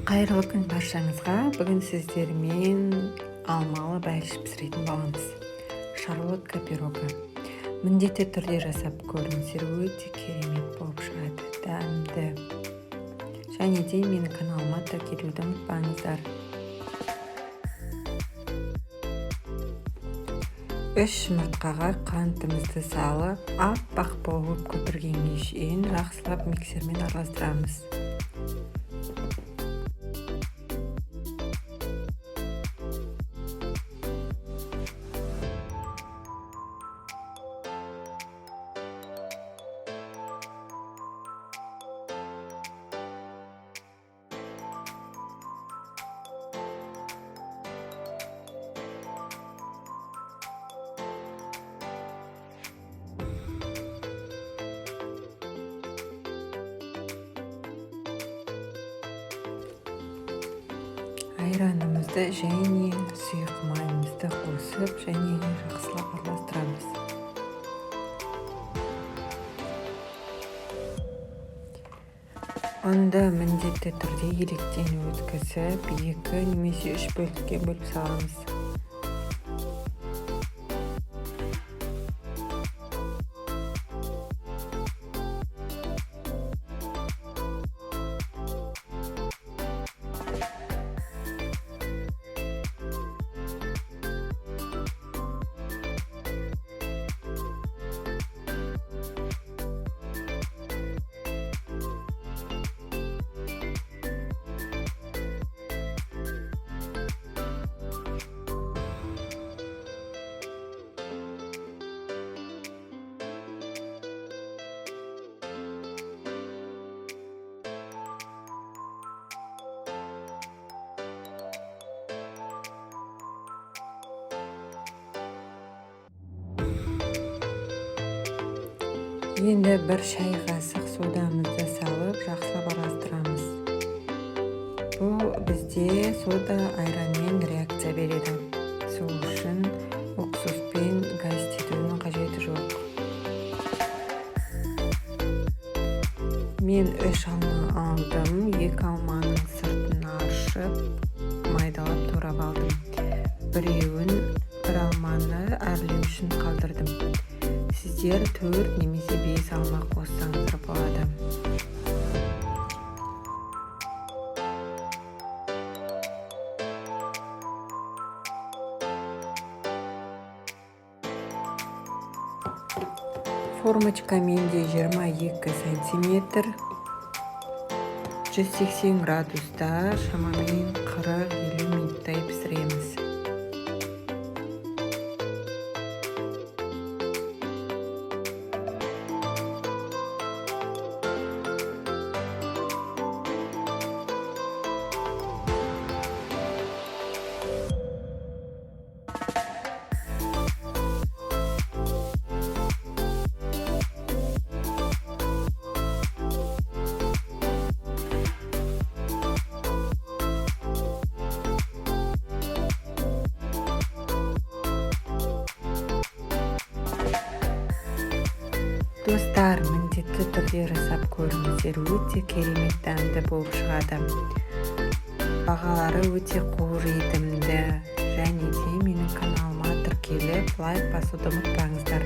Қайырлы күн баршаңызға. Бүгін сіздермен алмалы бәліш пісіретін боламыз. Шарлотка пирога. Міндетті түрде жасап көріңіздер, өте керемет болып шығады, дәмді. Және де менің каналыма тіркелуді ұмытпаңыздар. 3 жұмыртқаға қантымызды салып, аппақ болып көпіргенге шейін жақсылап миксермен араластырамыз. Айранымызды және сұйық майымызды қосып, және жақсылап араластырамыз. Ұнды міндетті түрде електен өткізіп, 2 немесе 3 бөлікке бөліп саламыз. Енді 1 шай қасық содамызды салып, жақсылап араластырамыз. Бұл бізде сода айранмен реакция береді. Сол үшін уксуспен газдетудің қажеті жоқ. Мен 3 алма алдым. 2 алманың сыртын аршып, майдалап турап алдым. Бір алманы әрлеу үшін қалдырдым. Сіздер 4 немесе 5 алма қоссаңыздар болады. Формочка менде 22 сантиметр, 180 градуста шамамен 40-50 минуттай пісіреміз. Достар, міндетті түрде жасап көріңіздер, өте керемет дәмді болып шығады. Бағалары өте қолжетімді. Және де менің каналыма тіркеліп, лайк басуды ұмытпаңыздар.